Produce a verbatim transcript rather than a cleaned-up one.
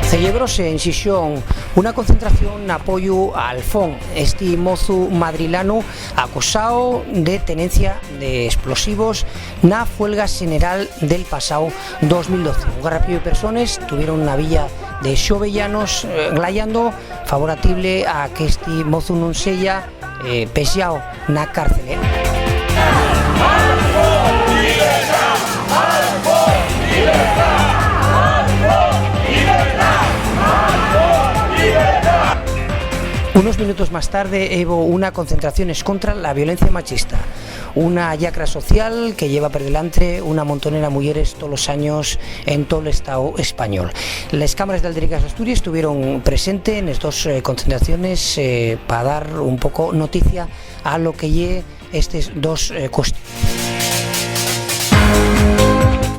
Celebróse en Xixón una concentración n'apoyu al Fon, esti mozu madrilanu acusao de tenencia de explosivos na fuelga xeneral del pasáu dos mil doce. Un garrapiu de persones tuvieron na villa de Xovellanos, eh, glayando, favorable a que esti mozu nun seya, eh, pexao na cárcel, eh. Unos minutos más tarde, hubo una concentración escontra la violencia machista, una llacra social que lleva per delante una montonera muyeres tolos años en tol Estao español. Les cámares d'Aldereguías Asturias estuvieron presentes nes dos, eh, concentraciones, eh, pa dar un poco noticia a lo que ye estes dos, eh, cuestiones.